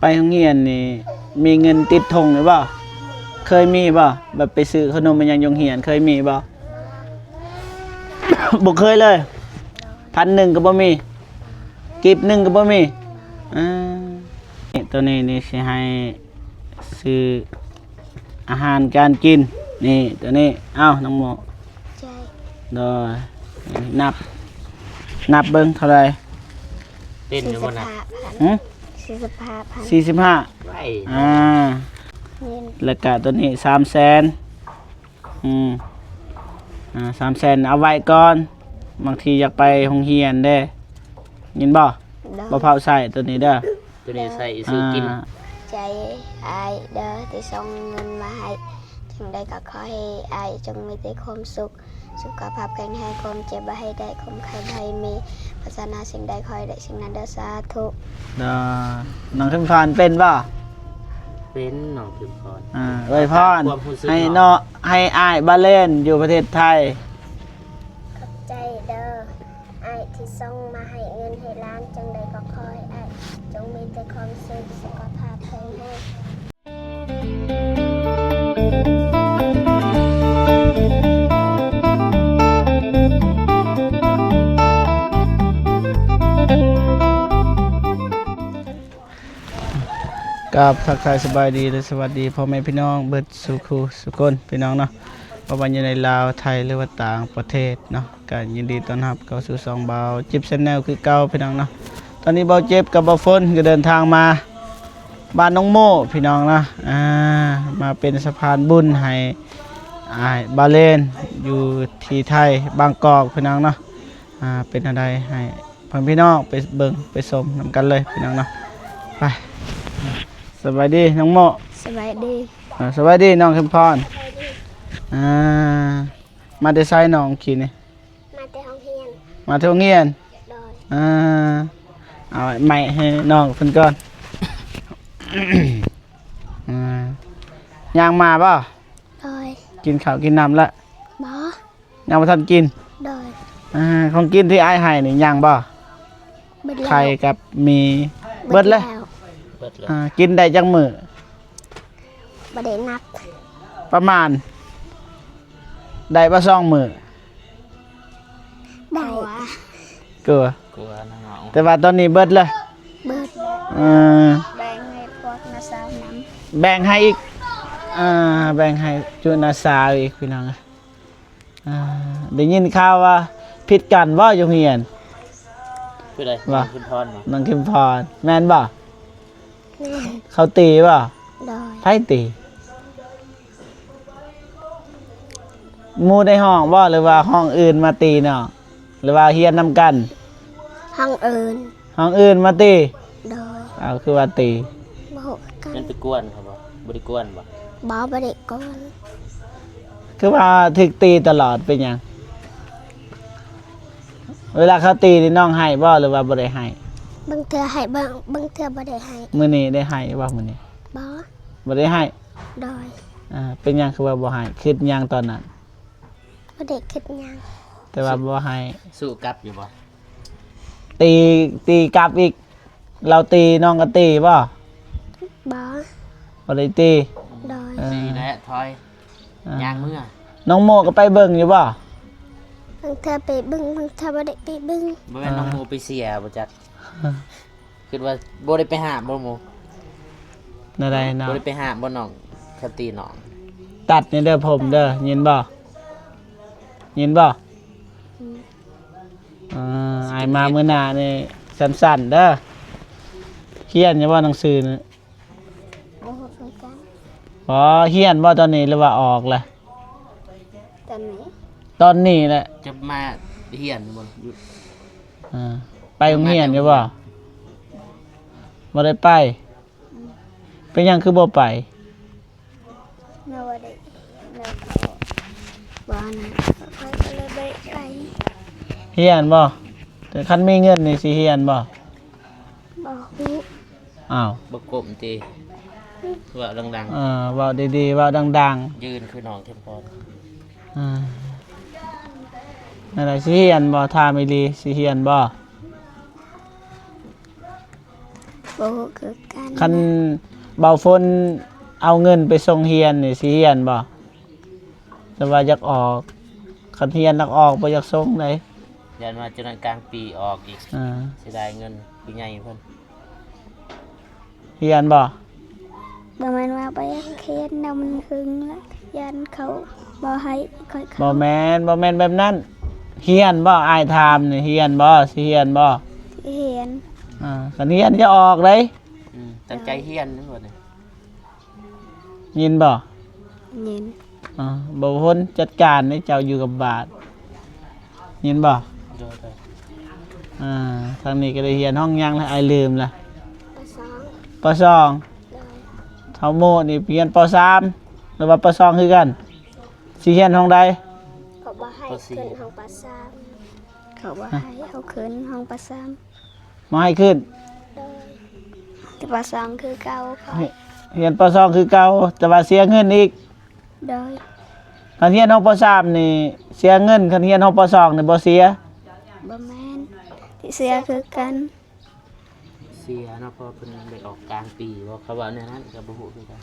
ໄປໂຮງຮຽນນີ້ ມີເງິນຕິດຖົງຢູ່ບໍ່? ເຄີຍມີບໍ່? ແບບໄປຊື້ຂະໜົມອີ່ຫຍັງຢູ່ໂຮງຮຽນ ເຄີຍມີບໍ່? ບໍ່ເຄີຍເລີຍ? ພັນໜຶ່ງກໍບໍ່ມີ? ກີບໜຶ່ງກໍບໍ່ມີ? ອາ ນີ້ ໂຕນີ້ນີ້ຊິໃຫ້ຊື້ອາຫານການກິນ ນີ້ ໂຕນີ້ ເອົ້າ ນ້ອງໂມ ໃຈ ໂດຍ ນີ້ ນັບ ນັບເບິ່ງເທົ່າໃດ? ເປັນຢູ່ບໍ່ນະ? ສີ່ສິບຫ້າພັນ ຫຶ? ສີ່ສິບຫ້າພັນ ສີ່ສິບຫ້າ ໄວ້ ອາ ເງິນ ແລ້ວກະໂຕນີ້ສາມແສນ ອືມ ອາ ສາມແສນເອົາໄວ້ກ່ອນ ບາງທີຢາກໄປໂຮງຮຽນເດ້ ຍິນບໍ່? ໂດຍ ບໍ່ເຜົາໃຊ້ໂຕນີ້ເດີ ໂຕນີ້ໃຊ້ຊື້ກິນ ອາ ໃຈອ້າຍເດີທີ່ສົ່ງເງິນມາໃຫ້ ສິ່ງໃດກໍຂໍໃຫ້ອ້າຍຈົ່ງມີແຕ່ຄວາມສຸກ ສຸຂະພາບແຂງແຮງ ຄວາມເຈັບບໍ່ໃຫ້ໄດ້ ຄວາມໄຂ້ບໍ່ໃຫ້ມີ ປາດຖະໜາສິ່ງໃດຂໍໃຫ້ໄດ້ສິ່ງນັ້ນເດີ ສາທຸ ເດີ ນ້ອງເຂັມພອນເປັນບໍ່? ເປັນ ນ້ອງເຂັມພອນ ອາ ອວຍພອນ ຄວາມຮູ້ສຶກ ໃຫ້ເນາະ ເນາະ ໃຫ້ອ້າຍບາເລນຢູ່ປະເທດໄທ ຂອບໃຈເດີ ອ້າຍທີ່ສົ່ງມາໃຫ້ເງິນໃຫ້ລ້ານ ຈັ່ງໃດກໍຂໍໃຫ້ອ້າຍຈົ່ງມີແຕ່ຄວາມສຸກ ສຸຂະພາບແຂງແຮງ. ກາບທັກທາຍສະບາຍດີ ແລະ ສະຫວັດດີພໍ່ແມ່ພີ່ນ້ອງເບິດສູ່ຄູ່ສູ່ຄົນ ພີ່ນ້ອງເນາະ ບໍ່ວ່າຢູ່ໃນລາວ ໄທ ຫຼືວ່າຕ່າງປະເທດເນາະ ກະຍິນດີຕ້ອນຮັບເຂົ້າສູ່ຊ່ອງບ່າວຈິບແຊນແນວຄືເກົ່າ ພີ່ນ້ອງເນາະ. ຕອນນີ້ບ່າວຈິບກັບບ່າວຝົນກໍເດີນທາງມາບ້ານນ້ອງໂມ ພີ່ນ້ອງເນາະ ອາ ມາເປັນສະພານບຸນໃຫ້ອ້າຍບາເລນຢູ່ທີ່ໄທ ບາງກອກ ພີ່ນ້ອງເນາະ ອາ ເປັນແນວໃດໃຫ້ ພໍ່ແມ່ພີ່ນ້ອງໄປເບິ່ງໄປຊົມນຳກັນເລີຍພີ່ນ້ອງເນາະ ໄປ. ສະບາຍດີນ້ອງໂມ. ສະບາຍດີ. ເອີ ສະບາຍດີນ້ອງເຂັມພອນ. ສະບາຍດີ. ອ່າ ມາແຕ່ໃສນ້ອງກີ້ນີ້? ມາແຕ່ໂຮງຮຽນ. ມາແຕ່ໂຮງຮຽນ? ໂດຍ. ອ່າ ເອົາໄມ້ໃຫ້ນ້ອງເພິ່ນກ່ອນ. ອ່າ ຍ່າງມາບໍ່? ໂດຍ. ກິນເຂົ້າກິນນ້ຳລະ? ບໍ່. ຍັງບໍ່ທັນກິນ? ໂດຍ. ອ່າ ຂອງກິນທີ່ອ້າຍໃຫ້ນີ້ຍັງບໍ່? ເບິດແລ້ວ. ໄຂ່ກັບໝີ່ ເບິດແລ້ວ. ເບິດແລ້ວ. ອ່າ ກິນໄດ້ຈັກມື້? ບໍ່ໄດ້ນັບ. ປະມານ ໄດ້ບໍ່ສອງມື້? ໄດ້. ກົວ ກົວນະເນາະ ແຕ່ວ່າຕອນນີ້ເບິດແລ້ວ. ເບິດ. ເອີ ແບ່ງໃຫ້ພວກນ້າສາວນຳ. ແບ່ງໃຫ້ອີກ. ອ່າ ແບ່ງໃຫ້ຈຸນ້າສາວອີກ ພີ່ນ້ອງ. ອ່າ ໄດ້ຍິນຂ່າວວ່າຜິດກັນບໍ່ຢູ່ໂຮງຮຽນ? ຜູ້ໃດ? ວ່າ ນ້ອງເຂັມພອນບໍ່? ນ້ອງເຂັມພອນ ແມ່ນບໍ່? ແມ່ນ. ເຂົາຕີບໍ່? ໂດຍ. ໃຜຕີ? ໝູ່ໃນຫ້ອງບໍ່ ຫຼືວ່າຫ້ອງອື່ນມາຕີນ້ອງ ຫຼືວ່າຮຽນນຳກັນ? ຫ້ອງອື່ນ. ຫ້ອງອື່ນມາຕີ? ໂດຍ. ເອົາ ຄືວ່າຕີ? ບໍ່ຮູ້ຄືກັນ. ແມ່ນໄປກວນເຂົາບໍ່? ບໍ່ໄດ້ກວນບໍ່? ບໍ່ ບໍ່ໄດ້ກວນ. ຄືວ່າຖືກຕີຕະຫຼອດ ເປັນຫຍັງ? ເວລາເຂົາຕີນີ້ນ້ອງໄຫ້ບໍ່ ຫຼືວ່າບໍ່ໄດ້ໄຫ້? ບາງເທື່ອໄຫ້ ບາງ ບາງເທື່ອບໍ່ໄດ້ໄຫ້. ມື້ນີ້ໄດ້ໄຫ້ບໍ່ມື້ນີ້? ບໍ່. ບໍ່ໄດ້ໄຫ້? ໂດຍ. ອ່າ ເປັນຫຍັງຄືວ່າບໍ່ໄຫ້? ຄິດຫຍັງຕອນນັ້ນ? ບໍ່ໄດ້ຄິດຫຍັງ. ແຕ່ວ່າບໍ່ໄຫ້. ສູ້ກັບຢູ່ບໍ່? ຕີ ຕີກັບອີກ. ລາວຕີ ນ້ອງກໍຕີບໍ່? ບໍ່. ບໍ່ໄດ້ຕີ. ໂດຍ. ເອີ ຕີແຫຼະ ຖອຍ ອ່າ ຍ່າງເມືອ. ນ້ອງໂມກໍໄປເບິ່ງຢູ່ບໍ່? ບາງເທື່ອໄປເບິ່ງ ບາງເທື່ອບໍ່ໄດ້ໄປເບິ່ງ. ບໍ່ແມ່ນ ອ່າ ນ້ອງໂມໄປເຊຍບໍ່ຈັກ. ຄິດວ່າບໍ່ໄດ້ໄປຫາບໍ່ໂມ? ແນວໃດນ້ອງ? ບໍ່ໄດ້ໄປຫາບໍ່ນ້ອງ ຄັນຕີນ້ອງ? ຕັດນີ້ເດີ ຜົມເດີ ຍິນບໍ່? ຍິນບໍ່? ອືມ. ອ່າ ອ້າຍມາມື້ໜ້ານີ້ສັ້ນໆເດີ. ຮຽນຢູ່ບໍ່ໜັງສືນີ້? ບໍ່ຮູ້ຄືກັນ. ບໍ່ຮຽນບໍ່ຕອນນີ້ ຫຼືວ່າອອກລະ? ຕອນນີ້ ຕອນນີ້ແຫຼະ. ຈະມາຮຽນຢູ່ບໍ່? ອ່າ ໄປໂຮງຮຽນຢູ່ບໍ່? ບໍ່ໄດ້ໄປ. ອືມ. ເປັນຫຍັງຄືບໍ່ໄປ? ແມ່ວ່າໄດ້ ແມ່ກໍບໍ່ ອັນນັ້ນ ຂ້ອຍກໍເລີຍບໍ່ໄດ້ໄປ. ຮຽນບໍ່? ແຕ່ຄັນມີເງິນນີ້ຊິຮຽນບໍ່? ບໍ່ຮູ້. ອ້າວ ບໍ່ກົ້ມຕິ? ເວົ້າດັງໆ. ເອີ ເວົ້າດີໆ ເວົ້າດັງໆ. ຢືນຄືນ້ອງເຂັມພອນ. ອ່າ ແນວໃດ ຊິຮຽນບໍ່? ຖາມອີ່ຫຼີ ຊິຮຽນບໍ່? ຮ ບໍ່ຮູ້ຄືກັນ. ຄັນບ່າວຝົນເອົາເງິນໄປສົ່ງຮຽນນີ້ ຊິຮຽນບໍ່? ແຕ່ວ່າຢາກອອກ, ຄັນຮຽນນັກອອກ ບໍ່ຢາກສົ່ງໃດ. ຢ້ານວ່າຈົນກາງປີອອກອີກ. ອ່າ ເສຍດາຍເງິນຜູ້ໃຫຍ່ເພິ່ນ. ຮຽນບໍ່? ບໍ່ແມ່ນວ່າບໍ່ຢາກຮຽນແລ້ວ ມັນຫຶງລະ ຢ້ານເຂົາບໍ່ໃຫ້ຂ້ອຍເຂົ້າ. ບໍ່ແມ່ນ, ບໍ່ແມ່ນແບບນັ້ນ. ຮຽນບໍ່? ອ້າຍຖາມນີ້ ຮຽນບໍ່? ຊິຮຽນບໍ່? ຮຽນ. ອ່າ ຄັນຮຽນຈະອອກເດ້. ອືມ ຕັ້ງໃຈຮຽນນັ້ນບໍ່ນີ້. ຍິນບໍ່? ຍິນ. ອ່າ ບໍ່ພົນຈັດການເດ້ ເຈົ້າຢູ່ກັບບາດ ຍິນບໍ່? ໂດຍໆ. ອ່າ ທາງນີ້ກໍໄດ້ຮຽນຫ້ອງຫຍັງລະ ອ້າຍລືມລະ. ປໍສອງ. ປໍສອງ. ໂດຍ. ເທົ່າໂມນີ້ຮຽນປໍສາມ ຫຼືວ່າປໍສອງຄືກັນ? ຊິຮຽນຫ້ອງໃດ? ເຂົາບໍ່ໃຫ້ຂຶ້ນຫ້ອງປໍສາມ. ເຂົາບໍ່ໃຫ້ເຮົາຂຶ້ນຫ້ອງປໍສາມ. ບໍ່ໃຫ້ຂຶ້ນ. ໂດຍ. ແຕ່ປໍສອງຄືເກົ່າ. ຮຽນປໍສອງຄືເກົ່າ ແຕ່ວ່າເສຍເງິນອີກ. ໂດຍ. ຄັນຮຽນຫ້ອງປໍສາມນີ້ເສຍເງິນ, ຄັນຮຽນຫ້ອງປໍສອງນີ້ບໍ່ເສຍ. ບໍ່ແມ່ນ, ເສຍຄືກັນ. ເສຍເນາະ ເພາະວ່າເພິ່ນໄດ້ອອກກາງປີບໍ? ເຂົາເວົ້າແນວນັ້ນ ກໍບໍ່ຮູ້ຄືກັນ.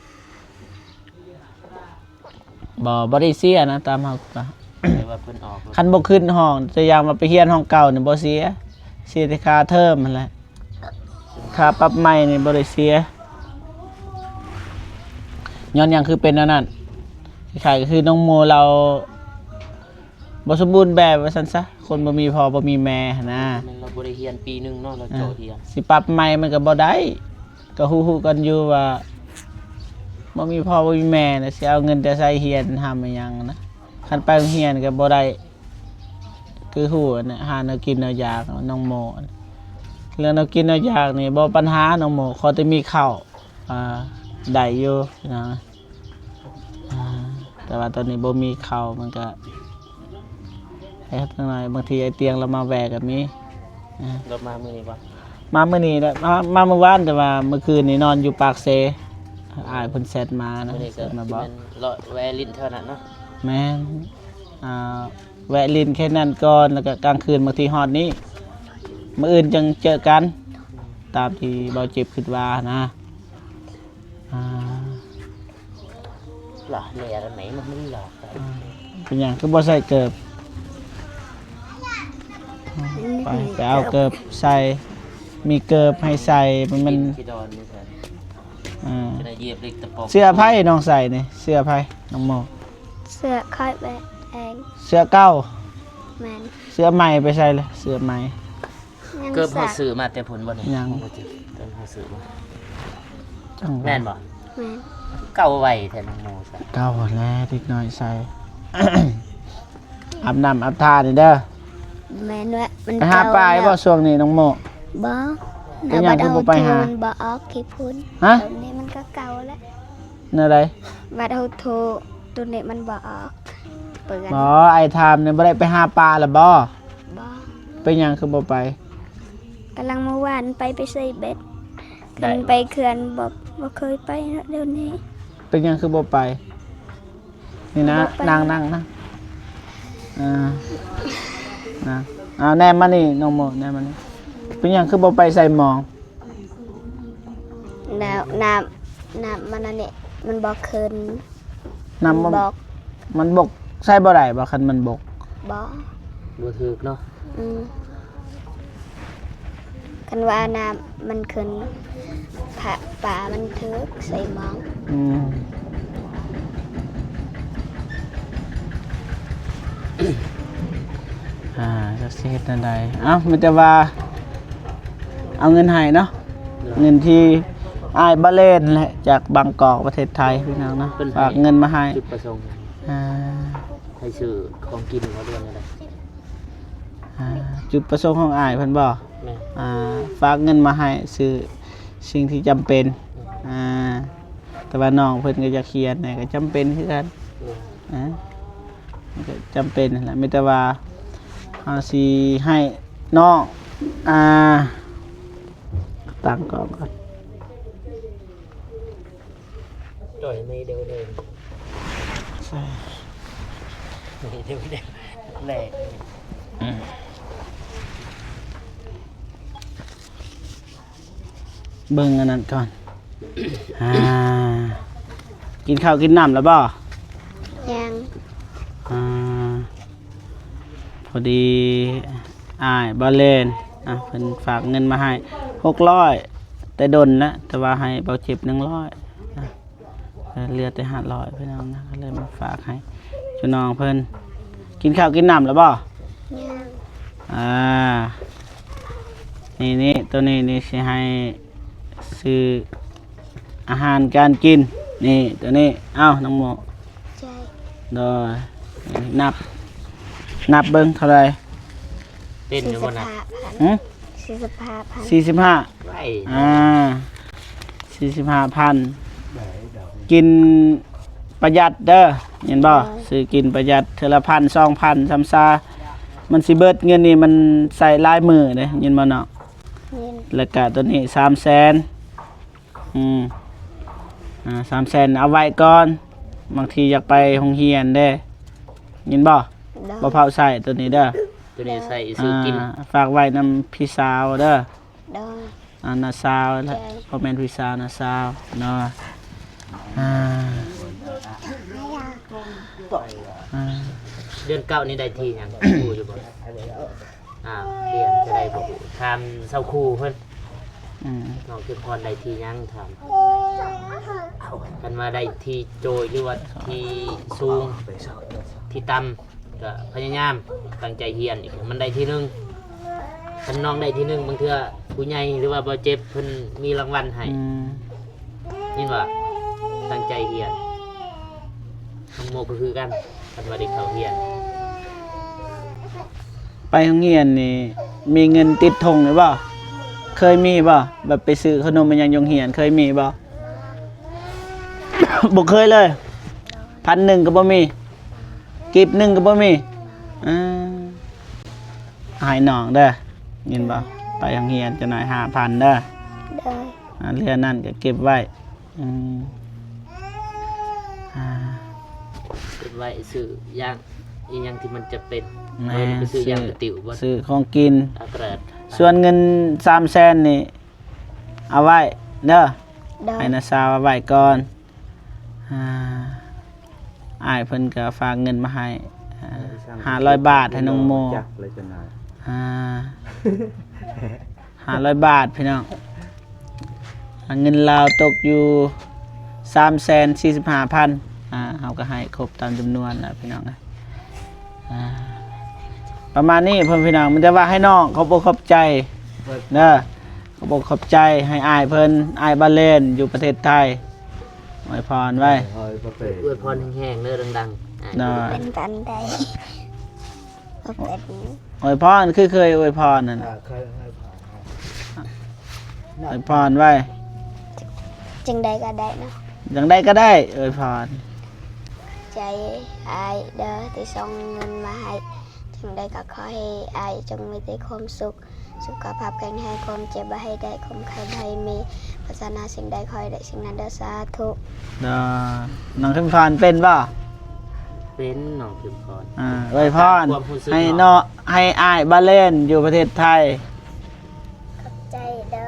ບໍ່, ບໍ່ໄດ້ເສຍນະ ຕາມເຮົາກະ ແຕ່ວ່າເພິ່ນອອກ. ຄັນບໍ່ຂຶ້ນຫ້ອງ ຕົວຢ່າງວ່າໄປຮຽນຫ້ອງເກົ່ານີ້ບໍ່ເສຍ, ເສຍແຕ່ຄ່າເທີມຫັ້ນແຫຼະ, ຄ່າປັບໃໝນີ້ບໍ່ໄດ້ເສຍ. ຍ້ອນຫຍັງຄືເປັນແນວນັ້ນ? ຄ້າຍໆ ຄືນ້ອງໂມລາວ ບໍ່ສົມບູນແບບວ່າຊັ້ນຊະ, ຄົນບໍ່ມີພໍ່ບໍ່ມີແມ່ຫັ້ນນະ. ແມ່ນລາວບໍ່ໄດ້ຮຽນປີໜຶ່ງເນາະ, ລາວເຈາະຮຽນ. ອ່າ ຊິປັບໃໝມັນກໍບໍ່ໄດ້, ກໍຮູ້ໆກັນຢູ່ວ່າບໍ່ມີພໍ່ບໍ່ມີແມ່ນະ, ຊິເອົາເງິນແຕ່ໃສຮຽນຮ່ຳອີ່ຫຍັງນະ. ຄັນໄປໂຮງຮຽນກໍບໍ່ໄດ້ ຄືຮູ້ນະ, ຫາແນວກິນແນວຢາກນ້ອງໂມ. ເລື່ອງແນວກິນແນວຢາກນີ້ບໍ່ປັນຫານ້ອງໂມ, ຂໍແຕ່ມີເຂົ້າ ອ່າ ໄດ້ຢູ່ນະ. ອ່າ ແຕ່ວ່າຕອນນີ້ບໍ່ມີເຂົ້າ ມັນກະເຮັດຈັ່ງໃດ, ບາງທີໄອ້ຕຽງລາວມາແວ່ກໍມີ. ອ່າ ລາວມາມື້ນີ້ບໍ່? ມາມື້ນີ້ແຫຼະ, ມາ ມາມື້ວານ, ແຕ່ວ່າມື້ຄືນນີ້ນອນຢູ່ປາກເຊ, ອ້າຍເພິ່ນແຊັດມານະ, ແຊັດມາບອກ. ເລາະແວ່ຫຼິ້ນແຖວນັ້ນເນາະ? ແມ່ນ. ອ່າ ແວະຫຼິ້ນແຄ່ນັ້ນກ່ອນ ແລ້ວກໍກາງຄືນບາງທີຮອດນີ້, ມື້ອື່ນຈັ່ງເຈີກັນ ຕາມທີ່ເບົາເຈັບຄິດວ່ານະ. ອ່າ ລະແລລະໄໝມັນລະ ອ່າ ເປັນຫຍັງຄືບໍ່ໃສ່ເກີບ? ໄປ ໄປເອົາເກີບໃສ່, ມີເກີບໃຫ້ໃສ່ ມັນ ອ່າ ເສື້ອໃຜນ້ອງໃສ່ນີ້? ເສື້ອໃຜນ້ອງໂມ? ເສື້ອຂ້ອຍແບບແອງ. ເສື້ອເກົ່າ? ແມ່ນ. ເສື້ອໃໝ່ໄປໃສລະ? ເສື້ອໃໝ່. ເກີບເຮົາຊື້ມາແຕ່ພຸ້ນບໍ່ນີ້? ຍັງ. ເກີບເຮົາຊື້ມາ. ຈັ່ງ ແມ່ນບໍ່? ແມ່ນ. ເກົ່າໄວແທ້ນ້ອງໂມ. ເກົ່າແລ້ວເດັກນ້ອຍໃສ່. ອາບນ້ຳອາບທ່ານີ້ເດີ. ແມ່ນແຫຼະ. ໄປຫາປາຢູ່ບໍ່ຊ່ວງນີ້ນ້ອງໂມ? ບໍ່. ເປັນຫຍັງຄືບໍ່ໄປຫາ? ມັນບໍ່ອອກຂີ້ຝຸ່ນ. ຮະ? ແບບນີ້ມັນກໍເກົ່າແລ້ວ. ແນວໃດ? ບັດເຮົາໂທ ໂຕນີ້ມັນບໍ່ອອກ ເປື້ອນ. ບໍ່, ອ້າຍຖາມນີ້ ບໍ່ໄດ້ໄປຫາປາລະບໍ່? ບໍ່. ເປັນຫຍັງຄືບໍ່ໄປ? ກຳລັງມື້ວານໄປ ໄປໃສ່ເບັດ. ໄດ້ ຄັນໄປເຂື່ອນບໍ່ ບໍ່ເຄີຍໄປເນາະ ດຽວນີ້. ເປັນຫຍັງຄືບໍ່ໄປ? ນີ້ນະ ບໍ່ໄປ ນັ່ງ ນັ່ງ ນັ່ງ. ອ່າ ນະ ເອົາແນມມານີ້ນ້ອງໂມ ແນມມານີ້. ເປັນຫຍັງຄືບໍ່ໄປໃສ່ໝອງ? ນ້ຳ ນ້ຳ ນ້ຳມັນອັນນີ້ ມັນບໍ່ຂຶ້ນ. ນ້ຳມັນ ມັນບົກ ມັນບົກ ໃສ່ບໍ່ໄດ້ບໍ່ ຄັນມັນບົກ? ບໍ່ ບໍ່ຖືກເນາະ. ອືມ ຄັນວ່ານ້ຳມັນຂຶ້ນ ປາ ປາມັນຖືກໃສ່ໝອງ. ອືມ ອ່າ ຈັກຊິເຮັດແນວໃດ. ເອົ້າ ມີແຕ່ວ່າເອົາເງິນໃຫ້ເນາະ. ເງິນທີ່ອ້າຍບາເລນແຫຼະ ຈາກບາງກອກ ປະເທດໄທ ພີ່ນ້ອງເນາະ ເພິ່ນໃຫ້ ຝາກເງິນມາໃຫ້ ຈຸດປະສົງ ອ່າ ໃຫ້ຊື້ຂອງກິນບໍ່ ຫຼືວ່າແນວໃດ? ອ່າ ຈຸດປະສົງຂອງອ້າຍເພິ່ນບໍ່? ແມ່ນ. ອ່າ ຝາກເງິນມາໃຫ້ຊື້ສິ່ງທີ່ຈຳເປັນ. ອືມ ອ່າ ແຕ່ວ່ານ້ອງເພິ່ນກໍຢາກຮຽນແດ່ ກໍຈຳເປັນຄືກັນ. ແມ່ນ. ອ່າ ມັນກໍຈຳເປັນຫັ້ນແຫຼະ ມີແຕ່ວ່າເຮົາຊິໃຫ້ນ້ອງ ອ່າ ຕັ້ງກ້ອງກ່ອນ. ຈ່ອຍໃນເດີວເດີ ໃສ່ ໃນເດີວເດີ ແລກ. ອືມ. ເບິ່ງອັນນັ້ນກ່ອນ. ອ່າ ກິນເຂົ້າກິນນ້ຳແລ້ວບໍ່? ຍັງ. ອ່າ ພໍດີອ້າຍບ່າວແລນ ອ່າ ເພິ່ນຝາກເງິນມາໃຫ້ຫົກຮ້ອຍ ແຕ່ດົນແລ້ວ ແຕ່ວ່າໃຫ້ບ່າວເຈັບໜຶ່ງຮ້ອຍ ອ່າ ເຫຼືອແຕ່ຫ້າຮ້ອຍ ພີ່ນ້ອງນະ ກໍເລີຍມາຝາກໃຫ້ພີ່ນ້ອງເພິ່ນ. ກິນເຂົ້າກິນນ້ຳແລ້ວບໍ່? ຍັງ. ອ່າ ນີ້ໆ ໂຕນີ້ນີ້ຊິໃຫ້ຊື້ອາຫານການກິນ ນີ້ ໂຕນີ້. ເອົ້າ ນ້ອງໂມ ໃຈ ໂດຍ. ນັບ ນັບເບິ່ງເທົ່າໃດ? ເປັນຢູ່ບໍ່ນະ? ສີ່ສິບຫ້າພັນ. ຫຶ? ສີ່ສິບຫ້າພັນ. ສີ່ສິບຫ້າ ໄວ້ ອ່າ ສີ່ສິບຫ້າພັນ ກິນປະຢັດເດີ ເຫັນບໍ່? ໂດຍ. ຊື້ກິນປະຢັດ ເທື່ອລະພັນ ສອງພັນ ຊຳຊາ ມັນຊິເບິດເງິນນີ້ ມັນໃຊ້ຫຼາຍມື້ເດ້ ເຫັນບໍ່ນ້ອງ? ເຫັນ. ແລ້ວກະໂຕນີ້ ສາມແສນ. ອືມ ອ່າ ສາມແສນ ເອົາໄວ້ກ່ອນ ບາງທີຢາກໄປໂຮງຮຽນເດ້ ຍິນບໍ່? ໂດຍ. ບໍ່ເຜົາໃຊ້ໂຕນີ້ເດີ ໂຕນີ້ໃຊ້ຊື້ກິນ ອ່າ ຝາກໄວ້ນຳພີ່ສາວເດີ. ໂດຍ. ອ່າ ນ້າສາວ ໃຈ ບໍ່ແມ່ນພີ່ສາວ ນ້າສາວເນາະ. ອ່າ ອ່າ ເດືອນເກົ້ານີ້ໄດ້ທີ່ຫຍັງ ຮູ້ຢູ່ບໍ່? ອ້າວ ຮຽນຈະໄດ້ບໍ່ຮູ້ ຖາມຊາວຄູເພິ່ນ. ອືມ ນ້ອງເຂັມພອນໄດ້ທີ່ຫຍັງ ຖາມ ຄັນວ່າໄດ້ທີ່ໂຈຍ ຫຼືວ່າທີ່ສູງ ທີ່ຕ່ຳ ກໍພະຍາຍາມຕັ້ງໃຈຮຽນອີກ ໃຫ້ມັນໄດ້ທີ່ໜຶ່ງ. ຄັນນ້ອງໄດ້ທີ່ໜຶ່ງ ບາງເທື່ອຜູ້ໃຫຍ່ ຫຼືວ່າບໍ່ເຈັບ ເພິ່ນມີລາງວັນໃຫ້. ອືມ ຍິນວ່າຕັ້ງໃຈຮຽນ ນ້ອງໂມກໍຄືກັນ ຄັນວ່າໄດ້ເຂົ້າຮຽນ. ໄປໂຮງຮຽນນີ້ມີເງິນຕິດຖົງຢູ່ບໍ່? ເຄີຍມີບໍ່? ແບບໄປຊື້ຂະໜົມອີ່ຫຍັງຢູ່ໂຮງຮຽນ ເຄີຍມີບໍ່? ບໍ່ເຄີຍເລີຍ ພັນໜຶ່ງກໍບໍ່ມີ ກີບໜຶ່ງກໍບໍ່ມີ. ອ່າ ໃຫ້ນ້ອງເດີ ຍິນບໍ່? ໄປໂຮງຮຽນຈັກໜ້ອຍ ຫ້າພັນເດີ. ໂດຍ. ອ່າ ເຫຼືອນັ້ນກໍເກັບໄວ້. ອືມ ອ່າ ເກັບໄວ້ຊື້ຢ່າງ ອີ່ຫຍັງທີ່ມັນຈຳເປັນ. ແມ່ນ. ໄວ້ໄປຊື້ຢາງກະຕິວບໍ່? ຊື້ຂອງກິນ. ອັກແຣດ. ສ່ວນເງິນສາມແສນນີ້ເອົາໄວ້ເດີ. ໂດຍ. ໃຫ້ນ້າສາວເອົາໄວ້ກ່ອນ. ອ່າ ອ້າຍເພິ່ນກໍຝາກເງິນມາໃຫ້ ອ່າ ຫ້າຮ້ອຍບາດໃຫ້ນ້ອງໂມ. ອ່າ ຫ້າຮ້ອຍບາດພີ່ນ້ອງ ເງິນລາວຕົກຢູ່ສາມແສນສີ່ສິບຫ້າພັນ. ອ່າ ເຮົາກໍໃຫ້ຄົບຕາມຈຳນວນແລ້ວພີ່ນ້ອງ. ອ່າ ປະມານນີ້ເພິ່ນພີ່ນ້ອງ ມີແຕ່ວ່າໃຫ້ນ້ອງຂອບອົກຂອບໃຈເດີ ຂອບອົກຂອບໃຈໃຫ້ອ້າຍເພິ່ນ ອ້າຍບາເລນຢູ່ປະເທດໄທ ອວຍພອນໄວ້ ອວຍພອນແຮງໆເດີ ດັງໆ. ເນາະ ເປັນປານໃດ ອວຍພອນ ຄືເຄີຍອວຍພອນນັ້ນ ເອີ ເຄີຍອວຍພອນ ອວຍພອນໄວ້ ຈັ່ງໃດກໍໄດ້ເນາະ ຈັ່ງໃດກໍໄດ້ ອວຍພອນ. ໃຈອ້າຍເດີ ທີ່ສົ່ງເງິນມາໃຫ້ ຈັ່ງໃດກໍຂໍໃຫ້ອ້າຍຈົ່ງມີແຕ່ຄວາມສຸກ ສຸຂະພາບແຂງແຮງ ຄວາມເຈັບບໍ່ໃຫ້ໄດ້ ຄວາມໄຂ້ບໍ່ໃຫ້ມີ ປາດຖະໜາສິ່ງໃດຂໍໃຫ້ໄດ້ສິ່ງນັ້ນເດີ ສາທຸ. ນ້ອງເຂັມພອນເປັນບໍ່? ເປັນ ນ້ອງເຂັມພອນ ອາ ອວຍພອນໃຫ້ເນາະ ໃຫ້ອ້າຍບາເລນຢູ່ປະເທດໄທ. ຂອບໃຈເດີ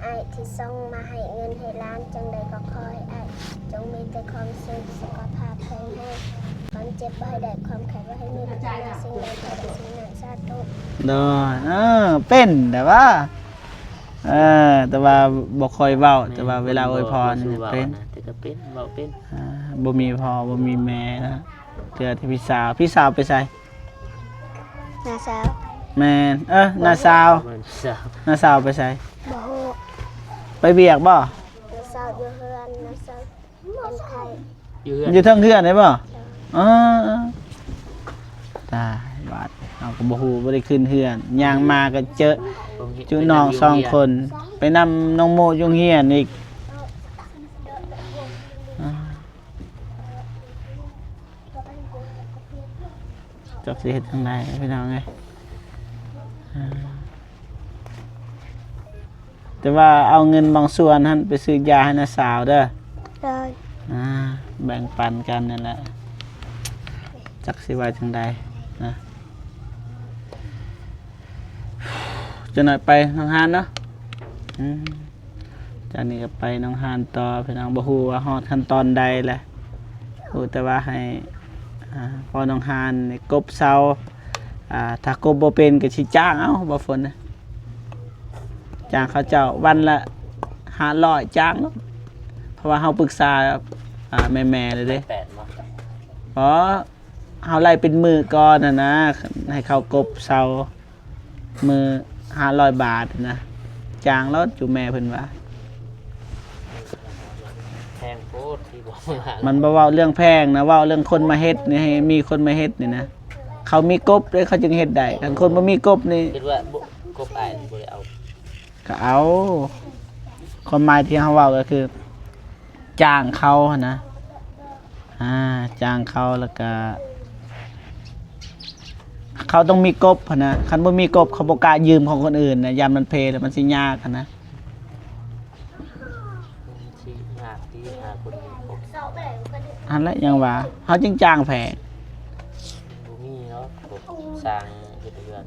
ອ້າຍທີ່ສົ່ງມາໃຫ້ເງິນໃຫ້ລ້ານ ຈັ່ງໃດກໍຂໍໃຫ້ອ້າຍຈົ່ງມີແຕ່ຄວາມສຸກ ສຸຂະພາບແຂງແຮງ ຄວາມເຈັບບໍ່ໃຫ້ໄດ້ ຄວາມໄຂ້ບໍ່ໃຫ້ມີ ປາດຖະໜາສິ່ງໃດຂໍໄດ້ສິ່ງນັ້ນ ສາທຸ. ໂດຍ ເອີ ເປັນແຕ່ວ່າ ເອີ ແຕ່ວ່າບໍ່ຄ່ອຍເວົ້າ ແຕ່ວ່າເວລາອວຍພອນນີ້ເປັນ ແຕ່ກໍເປັນ ເວົ້າເປັນ ອາ ບໍ່ມີພໍ່ບໍ່ມີແມ່ນະ ເທື່ອແຕ່ພີ່ສາວ. ພີ່ສາວໄປໃສ? ນ້າສາວ. ແມ່ນ ເອີ ນ້າສາວ ນ້າສາວໄປໃສ? ບໍ່ຮູ້. ໄປວຽກບໍ່? ນ້າສາວຢູ່ເຮືອນ ນ້າສາວເປັນໄຂ້ ຢູ່ເຮືອນ ຢູ່ເທິງເຮືອນໄດ້ບໍ່? ເອີ ຕາຍ ບາດເຮົາກໍບໍ່ຮູ້ ບໍ່ໄດ້ຂຶ້ນເຮືອນ ຍ່າງມາກໍເຈີຈຸນ້ອງສອງຄົນ ໄປນຳນ້ອງໂມຢູ່ໂຮງຮຽນອີກ. ອ່າ ຈັກຊິເຮັດຈັ່ງໃດພີ່ນ້ອງເອີຍ. ອ່າ ແຕ່ວ່າເອົາເງິນບາງສ່ວນຫັ້ນໄປຊື້ຢາໃຫ້ນ້າສາວເດີ. ໂດຍ. ອ່າ ແບ່ງປັນກັນນັ້ນແຫຼະ ຈັກຊິວ່າຈັ່ງໃດນະ. ຈັກໜ້ອຍໄປໂຮງຮຽນເນາະ. ອືມ. ຈາກນີ້ກໍໄປໜອງຫານຕໍ່ ພີ່ນ້ອງ. ບໍ່ຮູ້ວ່າຮອດຂັ້ນຕອນໃດແຫຼະ, ຮູ້ແຕ່ວ່າໃຫ້ ອ່າ ພໍ່ໜອງຫານນີ້ກົບເສົາ. ອ່າ ຖ້າກົບບໍ່ເປັນກໍຊິຈ້າງເອົາ ບໍ່ຝົນນະ, ຈ້າງເຂົາເຈົ້າວັນລະຫ້າຮ້ອຍ ຈ້າງໂລດ. ເພາະວ່າເຮົາປຶກສາ ອ່າ ແມ່ໆ ແລ້ວເດ້. ແປດບໍ່? ບໍ່ ເຮົາໄລ່ເປັນມື້ກ່ອນຫັ້ນນະ, ໃຫ້ເຂົາກົບເສົາມື້ຫ້າຮ້ອຍບາດນະ, ຈ້າງໂລດ ຈຸແມ່ເພິ່ນວ່າ. ແພງໂພດທີ່ບໍ່ ມັນບໍ່ເວົ້າເລື່ອງແພງນະ, ເວົ້າເລື່ອງຄົນມາເຮັດນີ້, ໃຫ້ມີຄົນມາເຮັດນີ້ນະ. ເຂົາມີກົບເດ້ ເຂົາຈຶ່ງເຮັດໄດ້, ຄັນຄົນບໍ່ມີກົບນີ້ ຄິດວ່າບໍ່ ກົບອ້າຍບໍ່ໄດ້ເອົາ. ກໍເອົາ, ຄວາມໝາຍທີ່ເຮົາເວົ້າກໍຄື ຈ້າງເຂົາຫັ້ນນະ, ອ່າ ຈ້າງເຂົາ ແລ້ວກະເຂົາຕ້ອງມີກົບຫັ້ນນະ, ຄັນບໍ່ມີກົບເຂົາບໍ່ກ້າຢືມຂອງຄົນອື່ນນະ, ຢ້ານມັນເພແລ້ວມັນຊິຍາກຫັ້ນນະ. ມັນຊິຍາກຕິ ຫາຄົນມີກົບ. ຫັ້ນແຫຼະ ຍັງວ່າເຮົາຈຶ່ງຈ້າງແພງ. ບໍ່ມີເນາະ ກົບສ້າງເຮັດເຮືອນ.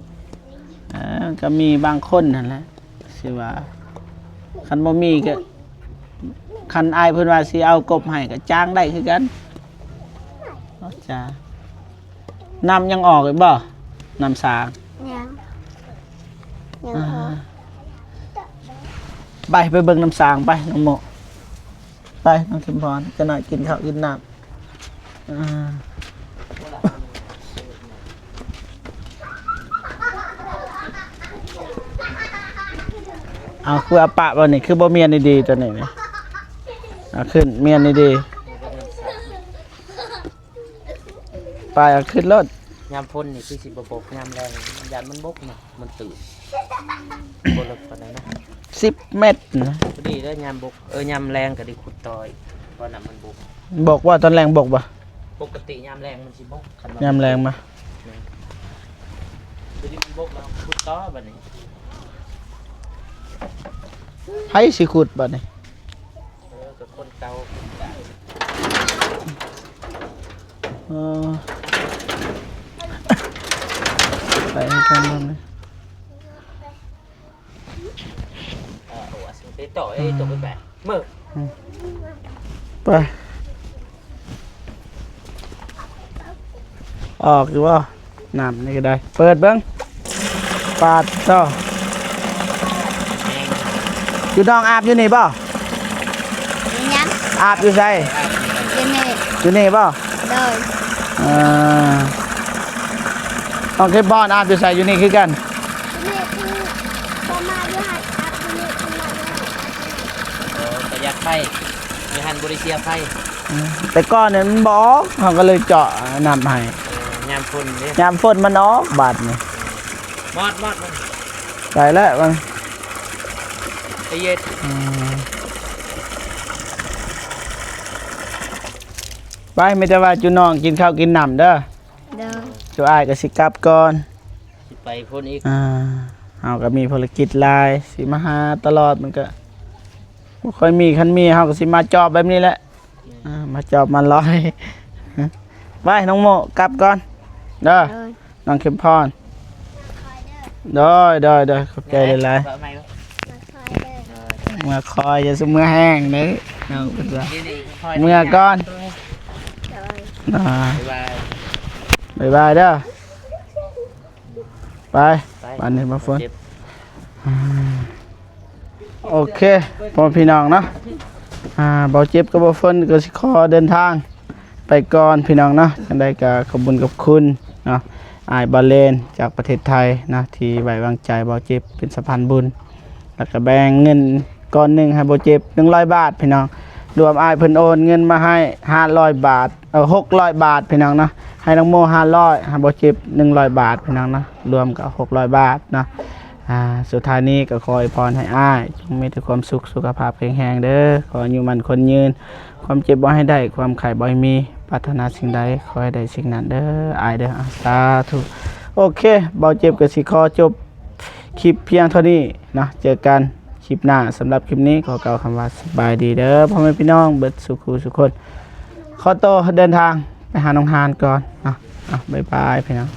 ເອີ ກໍມີບາງຄົນຫັ້ນແຫຼະ. ຊິວ່າ ຄັນບໍ່ມີກໍ ຄັນອ້າຍເພິ່ນວ່າຊິເອົາກົບໃຫ້ກໍຈ້າງໄດ້ຄືກັນເນາະ. ຈ້າ ນ້ຳຍັງອອກຢູ່ບໍ່? ນ້ຳສາງ? ຍັງ ຍັງອອກ. ອ່າ ໄປ ໄປເບິ່ງນ້ຳສາງໄປ ນ້ອງໂມ. ໄປ ນ້ອງເຂັມພອນ ຈັກໜ້ອຍກິນເຂົ້າກິນນ້ຳ. ອ່າ ເອົາ ຄືເອົາປະບໍ່ນີ້ ຄືບໍ່ມ້ຽນດີໆ ຕົວນີ້ນີ້. ເອົາຂຶ້ນ ມ້ຽນດີໆ. ໄປ ເອົາຂຶ້ນໂລດ. ຍາມຝົນນີ້ຄືຊິບໍ່ບົກ, ຍາມແລ້ງຢ້ານມັນບົກນະ. ມັນຕື້ນ ບໍ່ເລິກປານໃດນະ ສິບແມັດນະ. ພໍດີເດີ ຍາມບົກ ເອີ ຍາມແລ້ງກໍໄດ້ຂຸດຕໍ່ອີກ ເພາະນ້ຳມັນບົກ. ບົກບໍ່? ຕອນແລງບົກບໍ່? ປົກກະຕິຍາມແລ້ງມັນຊິບົກ ຄັນວ່າຍາມແລງມາ. ແມ່ນ ພໍດີມັນບົກແລ້ວຂຸດຕໍ່ບັດນີ້. ໃຜຊິຂຸດບັດນີ້? ເອີ ກໍຄົນເກົ່າ ເອີ ໄປນຳກັນນຳ. ເອີ ໂອ້ ອາຊິເຕໂຕເອໂຕ ອືມ ໄປ ເມືອ ອືມ ໄປ. ອອກຢູ່ບໍ່? ນ້ຳນີ້ກໍໄດ້ ເປີດເບິ່ງ. ປາດໂທ້ ຢູ່ ນ້ອງອາບຢູ່ນີ້ບໍ່? ຍັງ ອາບຢູ່ໃສ? ຢູ່ນີ້ ຢູ່ນີ້ບໍ່? ໂດຍ ເອີ ນ້ອງເຂັມພອນອາບຢູ່ໃສ? ຢູ່ນີ້ຄືກັນ. ຢູ່ນີ້ຄື ບໍ່ມາຢູ່ຫັ້ນ ອາບຢູ່ນີ້ ບໍ່ມາຢູ່ຫັ້ນ ອາບຢູ່ນີ້. ເອີ ກໍຢາກໄປ ຢູ່ຫັ້ນບໍ່ໄດ້ເສຍໄຟ. ອືມ ແຕ່ກ່ອນນີ້ມັນບໍ່ອອກ ເຮົາກໍເລີຍເຈາະນ້ຳໃຫ້. ເອີ ຍາມຝົນເດ້ ຍາມຝົນມັນອອກບາດນີ້. ມອດ ມອດ ມັນ ໄປແລ້ວມັນ ໄປເຮັດ. ອືມ ໄປ ມີແຕ່ວ່າຈຸນ້ອງກິນເຂົ້າກິນນ້ຳເດີ. ໂດຍ ຈຸອ້າຍກໍຊິກັບກ່ອນ ຊິໄປພຸ້ນອີກ. ອ່າ ເຮົາກໍມີພາລະກິດຫຼາຍ ຊິມາຫາຕະຫຼອດ ມັນກໍບໍ່ຄ່ອຍມີ. ຄັນມີເຮົາກໍຊິມາຈອບແບບນີ້ແຫຼະ. ອ່າ ມາຈອບມາລອຍ. ໄປ ນ້ອງໂມ ກັບກ່ອນເດີ ໂດຍ ນ້ອງເຂັມພອນ. ໂດຍ ໂດຍ ໂດຍ ຂອບໃຈຫຼາຍໆ. ເມືອຄອຍ ຢ່າສູ່ເມືອແຮງເດີ ນ້ອງເພິ່ນວ່າ. ເມືອກ່ອນ ໂດຍ ອ່າ ບາຍບາຍ ບາຍບາຍເດີ. ໄປ ໄປ ບາດນີ້ມາຝົນ. ໂອເຄ ພໍ່ແມ່ພີ່ນ້ອງເນາະ ອ່າ ເບົາເຈັບກັບເບົາຝົນກໍຊິຂໍເດີນທາງໄປກ່ອນພີ່ນ້ອງເນາະ. ຈັ່ງໃດກໍຂອບບຸນຂອບຄຸນເນາະ ອ້າຍບາເລນຈາກປະເທດໄທເນາະ ທີ່ໄວ້ວາງໃຈເບົາເຈັບເປັນສະພານບຸນ ແລ້ວກໍແບ່ງເງິນກ້ອນໜຶ່ງໃຫ້ເບົາເຈັບ ໜຶ່ງຮ້ອຍບາດພີ່ນ້ອງ. ລວມອ້າຍເພິ່ນໂອນເງິນມາໃຫ້ ຫ້າຮ້ອຍບາດ ເອີ ຫົກຮ້ອຍບາດພີ່ນ້ອງເນາະ. ໃຫ້ນ້ອງໂມ ຫ້າຮ້ອຍ ໃຫ້ເບົາເຈັບ ໜຶ່ງຮ້ອຍບາດພີ່ນ້ອງເນາະ ລວມກໍຫົກຮ້ອຍບາດເນາະ. ອ່າ ສຸດທ້າຍນີ້ກໍຂໍອວຍພອນໃຫ້ອ້າຍຈົ່ງມີແຕ່ຄວາມສຸກ ສຸຂະພາບແຂງແຮງເດີ ຂໍອາຍຸໝັ້ນຂວັນຍືນ ຄວາມເຈັບບໍ່ໃຫ້ໄດ້ ຄວາມໄຂ້ບໍ່ໃຫ້ມີ ປາດຖະໜາສິ່ງໃດຂໍໃຫ້ໄດ້ສິ່ງນັ້ນເດີ ອ້າຍເດີ. ອ່າ ສາທຸ. ໂອເຄ ເບົາເຈັບກໍຊິຂໍຈົບຄລິບພຽງເທົ່ານີ້ເນາະ ເຈີກັນ ຄລິບໜ້າ. ສຳລັບຄລິບນີ້ຂໍກ່າວຄຳວ່າສະບາຍດີເດີ ພໍ່ແມ່ພີ່ນ້ອງເບິດສູ່ຄູ່ສູ່ຄົນ. ຂໍໂຕເດີນທາງໄປຫານ້ອງຫານກ່ອນເນາະ. ອ່ະ ບາຍບາຍພີ່ນ້ອງ.